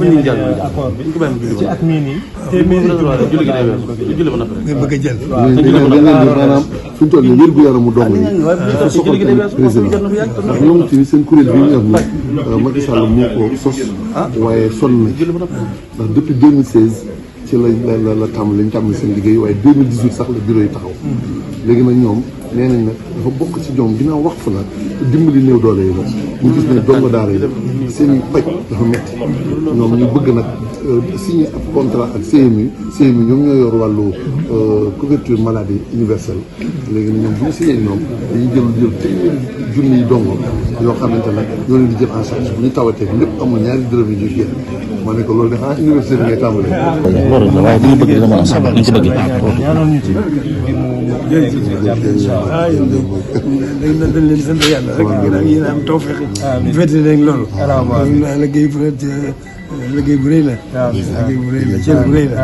accord bi ci at mii nii téeméeri julli ba noppi nga bëgg a jël. maanaam fi mu toll nii wér gu yaramu dong yi soxal tamit président ndax ñoom ci seen kuréel bi ñu def ni Macky Sall moo ko sos waaye sonn na ndax depuis 2016 ci la tàmbali lañ tàmbali seen liggéey waaye 2018 sax la bureau yi taxaw léegi nag ñoom nee nañ nag dafa bokk ci ñoom ginnaaw wax fa nag dimbali néew doole yi la ñu gis ne dongo daara yi seen i paj dafa metti ñoom ñu bëgg nag signé ab contrat ak CMU ñoom ñoo yor wàllu couverture maladie universelle léegi nag ñoom bu ñu signé ñoom dañuy jël téeméeri junniy dongo yoo xamante nag ñoo leen di jël en charge bu ñu tawatee lépp amul ñaari dërëm yi ñuy génn ma ne ko loolu de xanaa université ngay tàmbalee. loolu la waaye li ñu bëgg dina mën a sax ni ñu ko bëggee. ñaanoon ñu ci ngir mu dañ leen sant yàlla rek yéen a am tawfeex fete rek loolu liggéey bu rëy la liggéey bu rëy la cër bu rëy la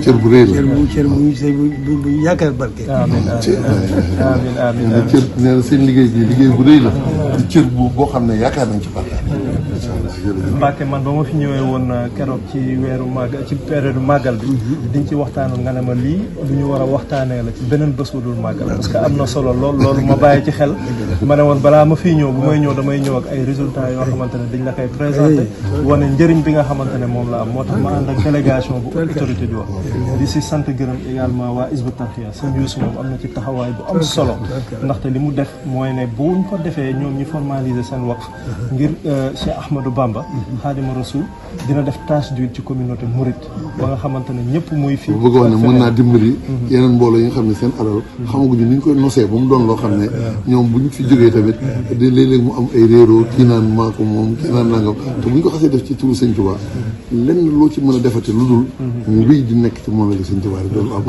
cër bu rëy la bu yaakaar barke cër nee na seen liggéey bi liggéey bu rëy la ci cër boo xam ne yaakaar nañ ci barke Mbacke man ba ma fi ñëwee woon keroog ci weeru màggal ci période màggal bi diñ ci waxtaanoon nga ne ma lii lu ñu war a waxtaanee la ci beneen bés bu dul màggal parce que am na solo loolu ma bàyyi ci xel ma ne woon balaa ma fiy ñëw bu may ñëw damay ñëw ak ay résultats yoo xamante ne dañ la koy présenté wane njëriñ bi nga xamante ne moom la am moo tax ma ànd ak délégation bu autorité di wax di si sant gërëm également waa Hizbut Tarqiyyah seen Youssou moom am na ci taxawaay bu am solo ndaxte li mu def mooy ne buñ ko defee ñoom ñu formaliser seen waqf ngir Cheikh Ahmadou Bamba Xaadimu Rasuul dina def tâche d'huile ci communauté mouride ba nga xamante ne ñëpp muy fii bëgg wax ne mën naa dimbali yeneen mbooloo yi nga xam ne seen alal xamaguñu ni ñu koy nosee ba mu doon loo xam ne ñoom bu ñu fi jógee tamit léeg-léeg mu am ay réeroo kii naan maa ko moom kii naan nangam te bu ñu ko xasee def ci turu Sëñ Tuubaa lenn loo ci mën a defati lu dul ñu wéy di nekk ci moomeel Sëñ Tuubaa rek doon am